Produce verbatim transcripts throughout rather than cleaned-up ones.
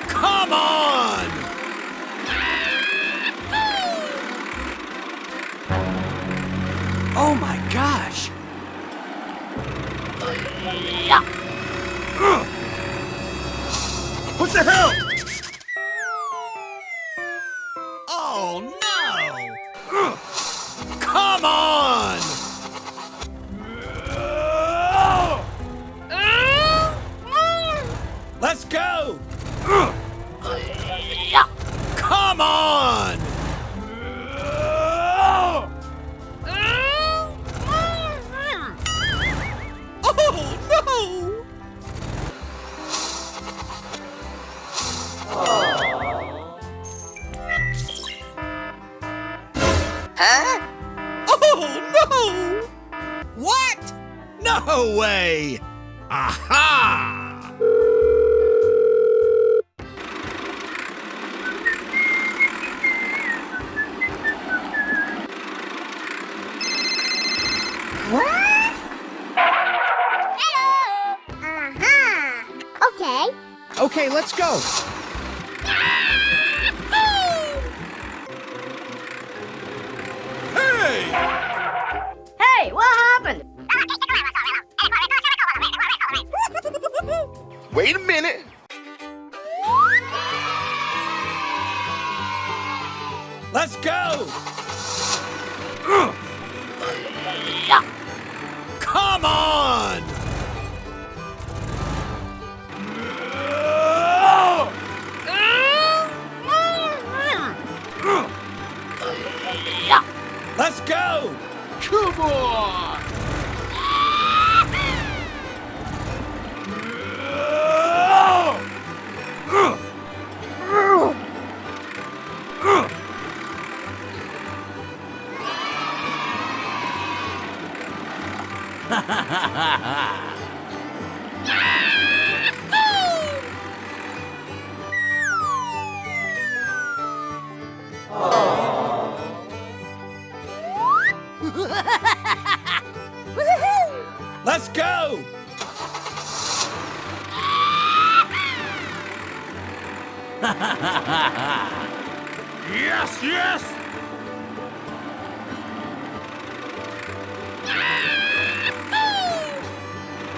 Come on! Oh my gosh! What the hell? Oh no! Come on! Let's go! Come on! Oh no! Huh? Oh no! What? No way! Aha! What? Hello! Aha! Okay. Okay, let's go. Hey! Hey, what happened? Wait a minute. Let's go! Come on! Let's go! Come on! Let's go! Yes, yes!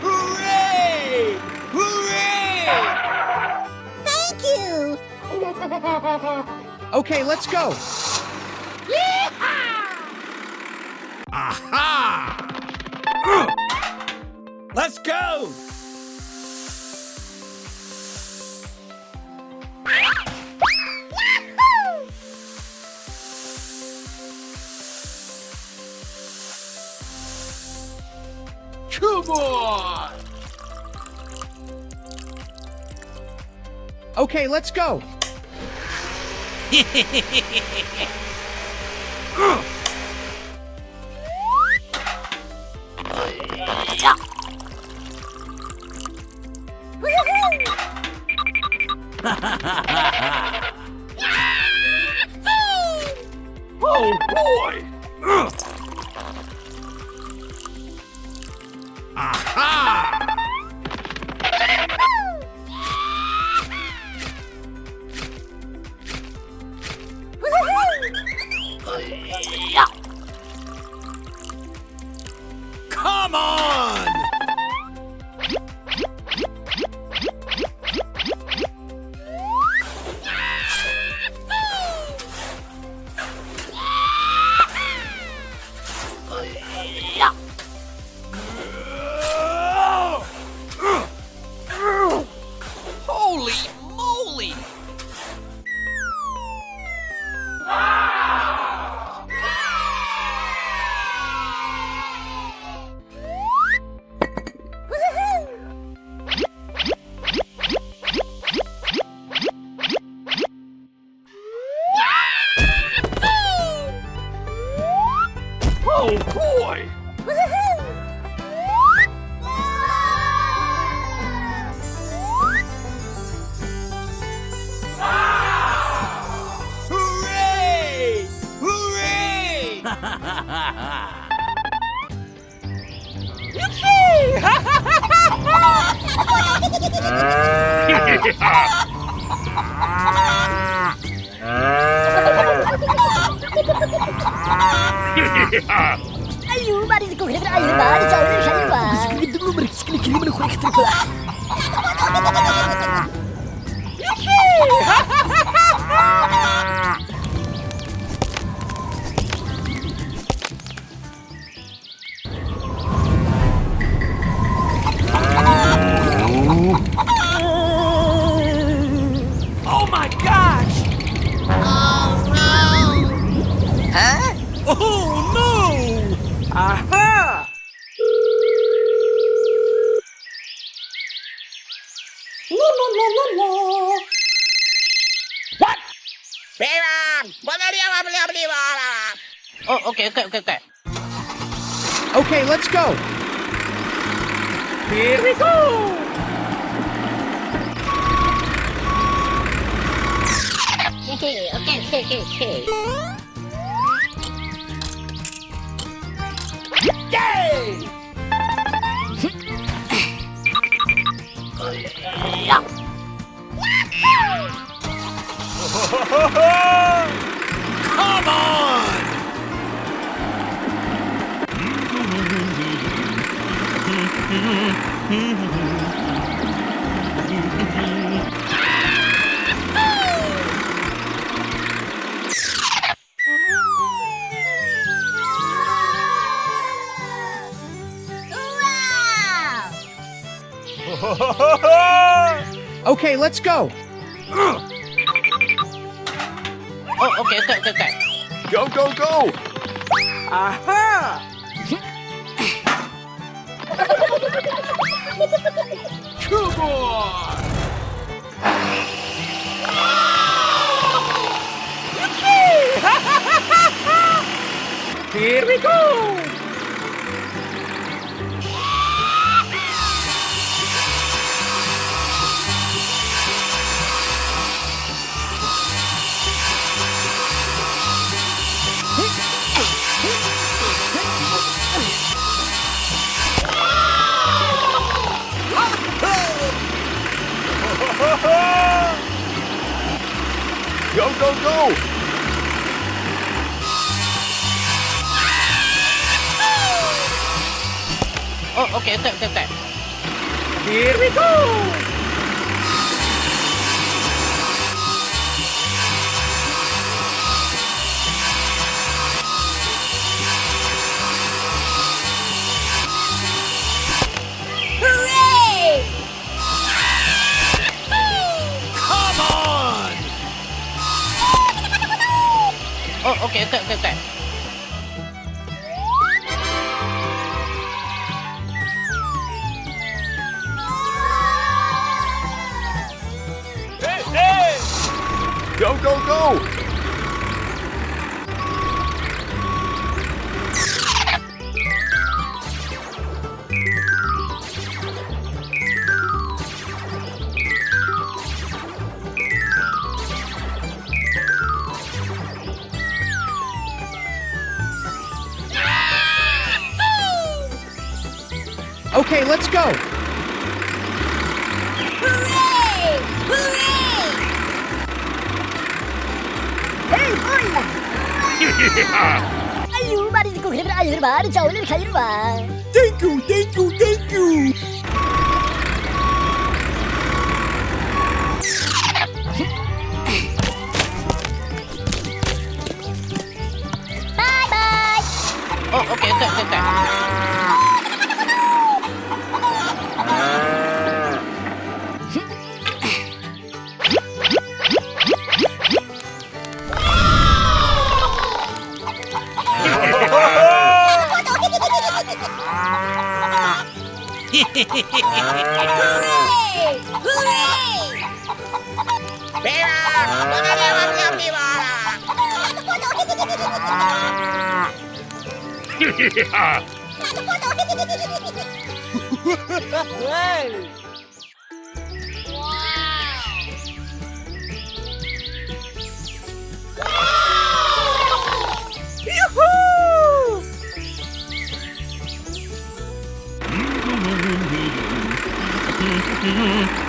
Hooray! Hooray! Thank you! Okay, let's go. Yeehaw! Aha! Let's go! Come on! Okay, let's go. Oh boy! Aha! Come on! Holy moly! Ayu, mari si kuhre, ayu, mari, jauh, ayu, mari. Oh my gosh! Oh no! Huh? Oh no! Aha! La, la, la, la, la. What? Oh, okay, okay, okay, okay. Okay, let's go. Here we go. Okay, okay, okay, okay, okay. Yay! Come on! Okay, let's go. Oh, okay, okay, okay, okay. Go, go, go! Aha! Come on! Here we go! Go, go, go! Oh, okay, okay, okay, okay. Here we go! Hooray! Come on! Oh, okay, okay, okay, okay. Hey, hey! Go, go, go! Okay, let's go! Hooray! Hooray! Hey, boy! Ayu, mari si kuhre, ayu, mari, jauh, ayu, mari. Thank you, thank you, thank you. Bye bye. Oh, okay, okay, okay, okay. Hooray! Hooray! Hey! Yoo-hoo!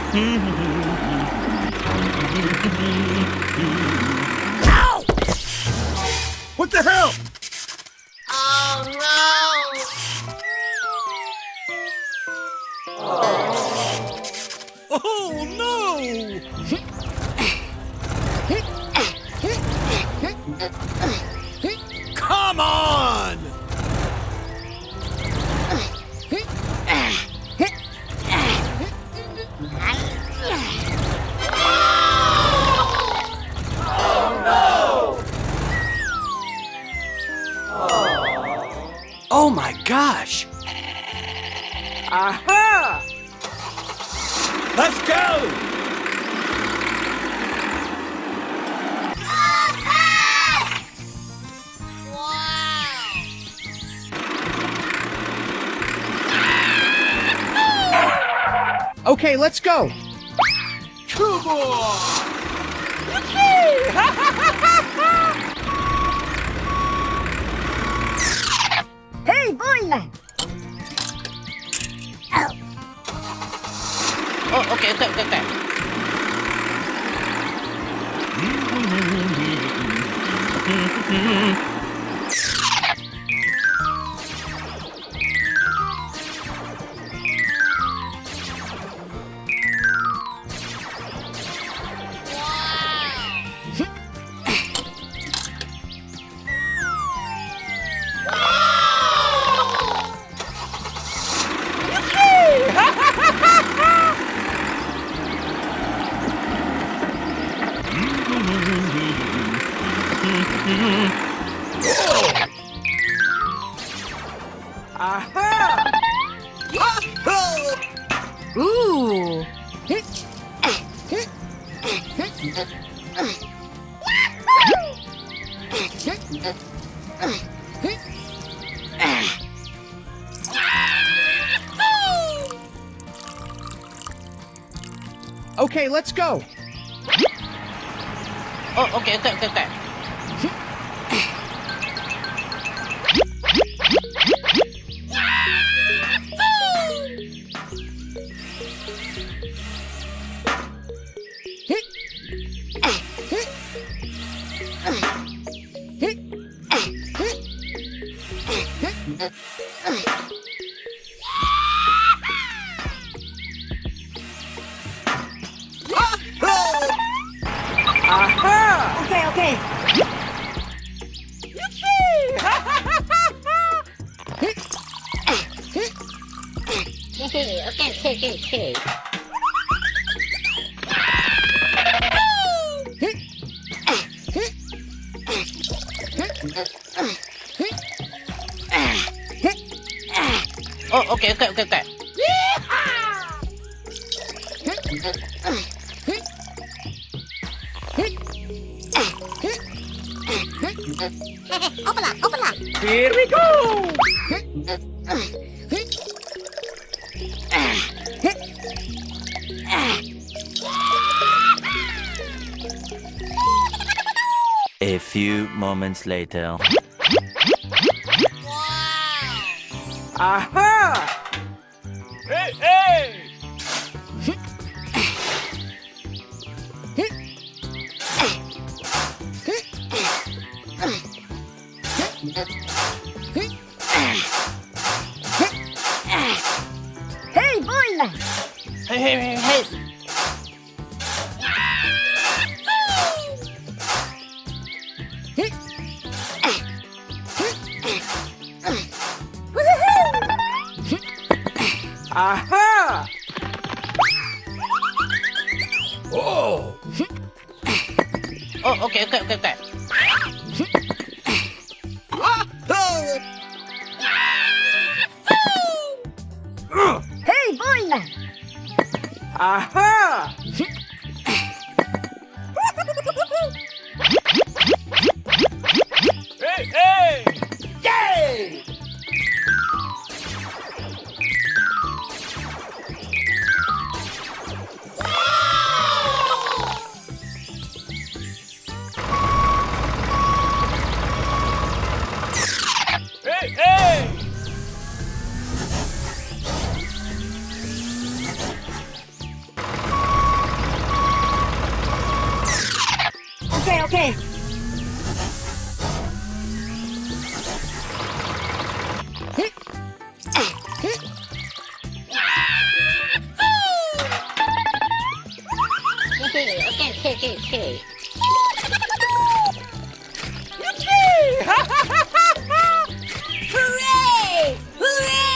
Gosh! Aha! Let's go! Okay, let's go! Come on! Hei, boilla! Oh, okay, okay, okay, okay. Aha! Ooh! Okay, let's go. Oh, okay, okay, okay, okay. Aha! Okay, okay. Yippee! Okay, okay, okay, okay. Oh, okay, okay, okay, okay. Hopala, hopala. Here we go. A few moments later. Aha! Hey, hey! Hey, boilla! Hey, hey, hey, hey! Aha! Oh! Oh, okay, okay, okay, okay. Hey, boilla! Aha! Hey, hey! Yay! Hey, hey! Okay, okay. Okay, okay, okay, okay. Hooray! Hooray!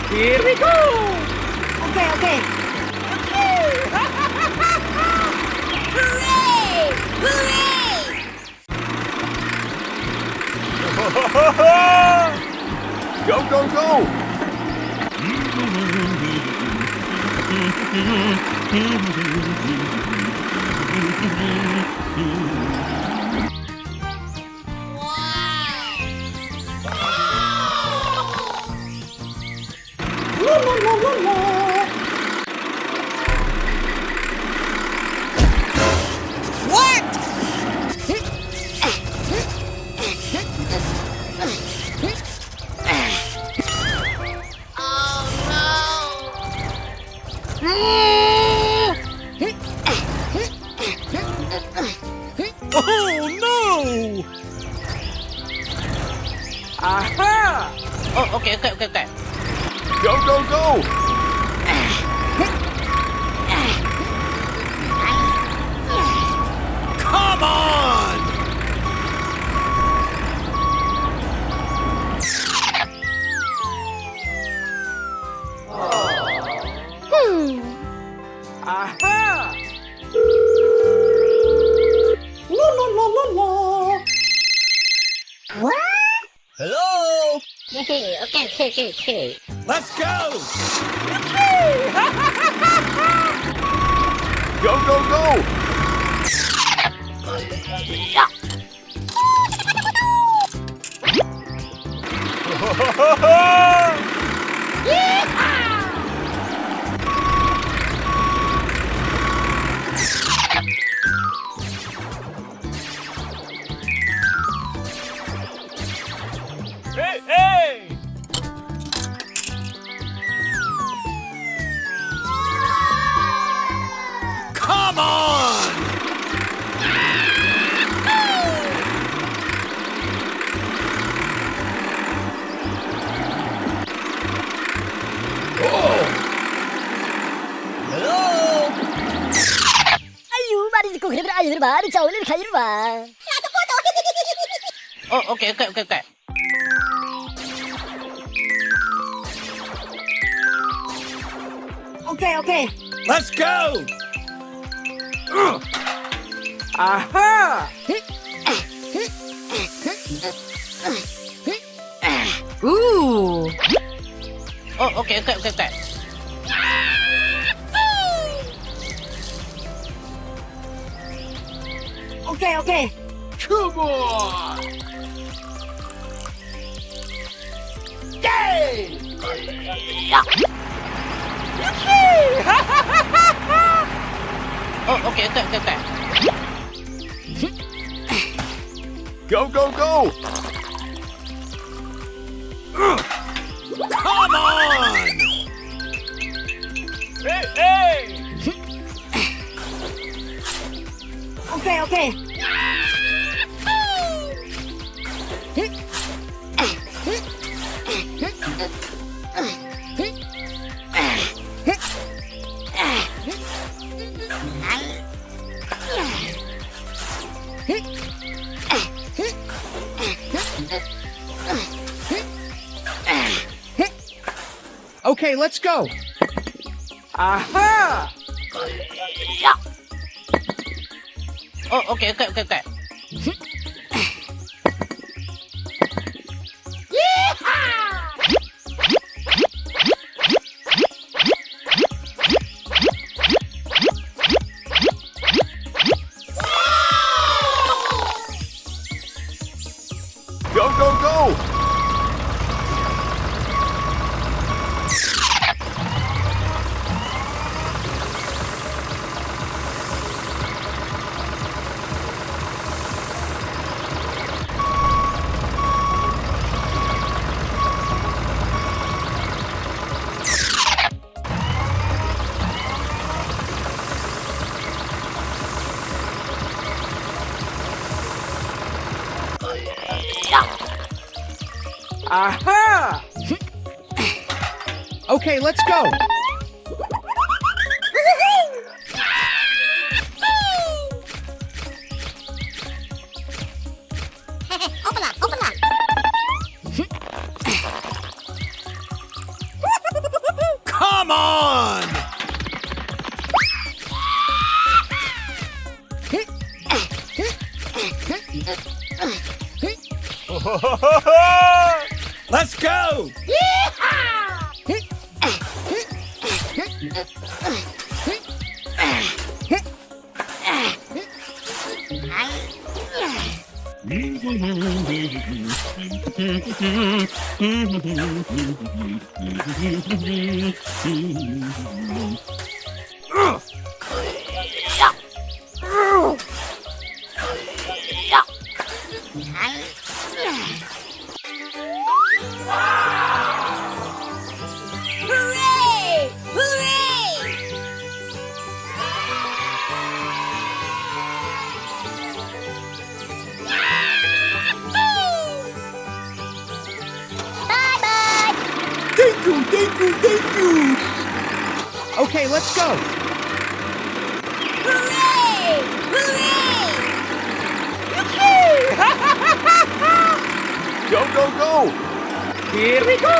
Here we go! Okay, okay. Hooray! Hooray! Go, go, go! What? Oh, no! Oh, no! Aha! Oh, okay, okay, okay, okay. Go, go, go! Come on! Hmm. Aha! La, la, la, la, la. What? Hello? Okay, okay, okay, okay. Let's go! Go, go, go! Hey, hey! Come on! Oh! Hello? Ayu, mari si kukre bra ayu ba, ri chau le khayu ba. Oh, okay, okay, okay, okay. Okay, okay. Let's go! Aha! Ooh. Oh, okay, okay, okay, okay. Okay, okay. Come on! Yay! Oh, okay, okay, okay, okay. Go, go, go! Come on! Hey, hey! Okay, okay. Okay, let's go. Aha! Oh, okay, okay, okay, okay. Go, go, go! Aha! Okay, let's go! Open up, open up. Come on! Let's go! Hooray! Hooray! Bye-bye! Thank you, thank you, thank you! Okay, let's go! Hooray! Hooray! Yippee! Go, go, go! Here we go!